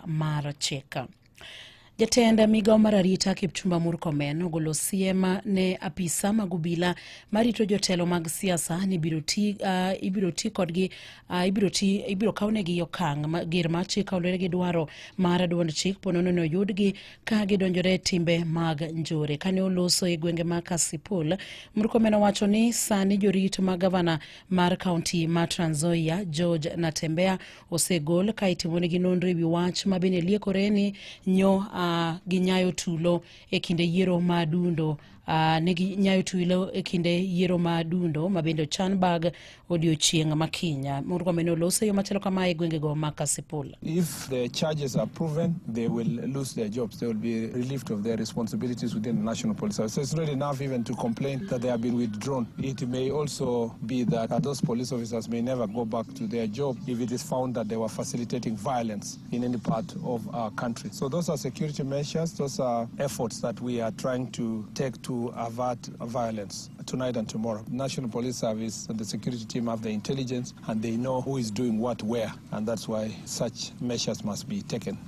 mar chik. Jatend migawo mar arita Kipchumba Murkomen ogolo siem ne apisa mag obila marito jotelo mag siasa ni ibiro ti kodgi ibiro kawnegi okang' mager mar chik kaluwore gi dwaro mar duond chik ponono ni oyudgi ka gidonjore e timbe mag njore. Kane oloso e gwenge ma Kasipul, Murkomen owacho ni sani jorit ma gavana mar kaunti ma Trans Nzoia George Natembeya osegol ka itimonegi nonro e wi wach ma bende liekore ni nyo ginyayo tulo e kinde yiero ma dundo ne ginyayo tulo e kinde yiero ma dundo ma bende ochan bag odiochieng' ma kiny. Murkomen oloso e yo machalo kama e gwengego ma Kasipul. If the charges are proven, they will lose their jobs. They will be relieved of their responsibilities within the National Police Service. So it's not enough even to complain that they have been withdrawn. It may also be that those police officers may never go back to their job if it is found that they were facilitating violence in any part of our country. So those are security measures. Those are efforts that we are trying to take to avert violence tonight and tomorrow. National Police Service and the security team have the intelligence and they know who is doing what where, and that's why such measures must be taken.